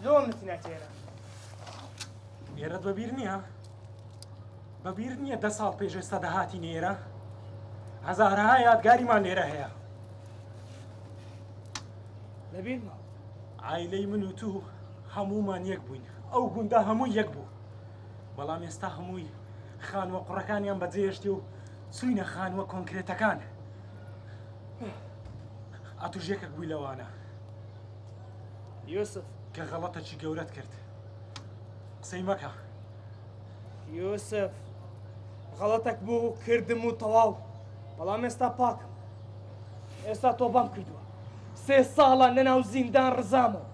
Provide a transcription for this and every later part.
لۆ منت ناتێرە ئێرەت بەبیر نییە؟ بەبیر نییە دە ساڵ پێش ئێستا دەهاتین ئێرە؟ هەزارەها یادگاریمان لێرە هەیە. لەبیرمە. عایلەی من و تو هەموومان یەک بووین. ئەو گوندە هەمووی یەک بوو. بەڵام ئێستا هەمووی خانووە قوڕەکانیان بەجێهێشتی و چووینە خانووە کۆنکرێتەکان. ئەتوش یەکێک بووی لەوانە. یوسف. کە غەڵەتەکی گەورەت کرد. قسەی مەکە. یوسف غەڵەتەک بوو کردم و تەواو بەڵام ئێستا پاکم ئێستا تۆبام کردووە سێ ساڵە لەناو زیندان ڕزامەوە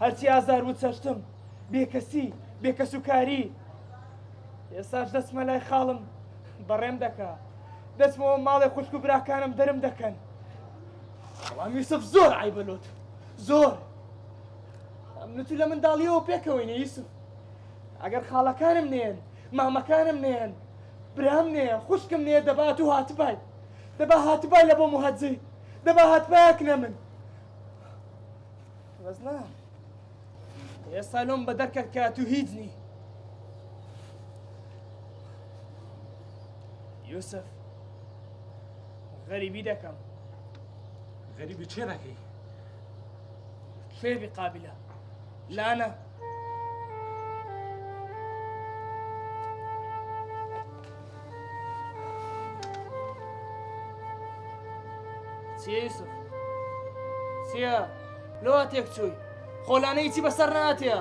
هەرچی ئازار و چەشتم بێکەسی بێکەسوکاری ئێستاش دەچمە لای خاڵم بەڕێم دەکا دەچمەوە ماڵێ خوشک و براکانم دەرم دەکەن بەڵام یوسف زۆر عیبە لۆت زۆر من تو لە منداڵیەوە پێکەوەینە یوسف ئەگەر خاڵەکانم نێن مامەکانم نێن برام نێ خوشکم نێ دەبا تو هاتبای دەبا هاتبای لە بۆ مهەجەی دەبا هاتبایەکنە من بەس نا ئێستا لۆم بە دەرکەت کە تو هیچ نی یوسف غەریبی دەکەم غەریبی چێ دەکەی کێ بی قابلە لانە چیە یوسف چیە لەوە تێک چووی خۆلانە هیچی بەسەر ناتیە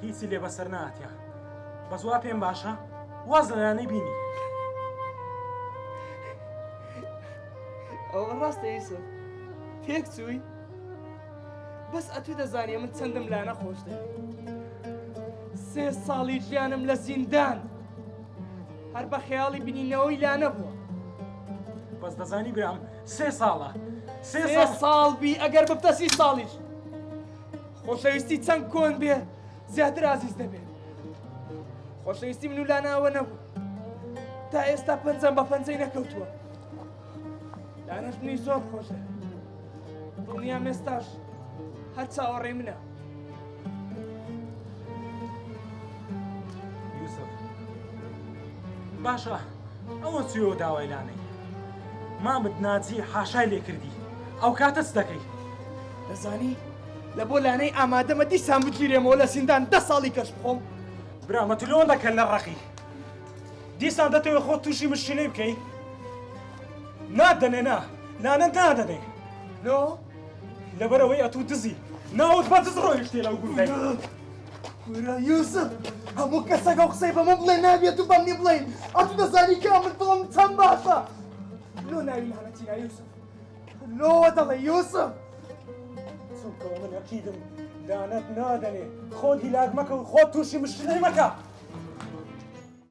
هیچی لێ بەسەر ناتیە بەس وا پێم باشە واز لە لانەی بینی ئەوە ڕاستە یوسف تێک چووی بەس ئەتوو دەزانی من چەندم لانە خۆش دەوێت سێ ساڵی ژیانم لە زیندان هەر بە خەیاڵی بینینەوەی لانە بووە بەس دەزانی برام سێ ساڵە سێ ساڵ بی ئەگەر ببتە سی ساڵیش خۆشەویستی چەند کۆن بێ زیاتر ئازیز دەبێت خۆشەویستی من و لاناوە نەبوو تا ئێستا پەنجەم بە پەنجەی نەکەوتووە لانەش منی زۆر خۆش دەوێت دڵنیام ئێستاش هەر چاوەڕێی منە. یوسف باشە ئەوە چیەوە داوای لانەی مامت ناجی حاشای لێ کردی ئەو کاتە چ دەکەی دەزانی لە بۆ لانەی ئامادەمە دیسان بگیرێمەوە لە زیندان دە ساڵی کەش بخۆم برامە تو لەوە دەکەن لە ڕەقی دیسان دەتەوێت خۆت تووشی مشکلەی بکەی نادەنێ نا لانەت نادەنێ لۆ لەبەرئەوەی ئەتوو دزی ناوت بە دز ڕۆیشتێ لەو گوندەی. کورە یوسف هەموو کەسەک ئەو قسەی بە من بڵێ نابێت و بەمنی بڵێ ئەتوو دەزانی کە من دڵم چەند باشە لۆ ناوی لانەتی نا یوسف لۆوە دەڵێ یوسف چونکە من ئەکیدم لانەت نادەنێ خۆت هیلاک مەکە و خۆت تووشی مشکلەی مەکە.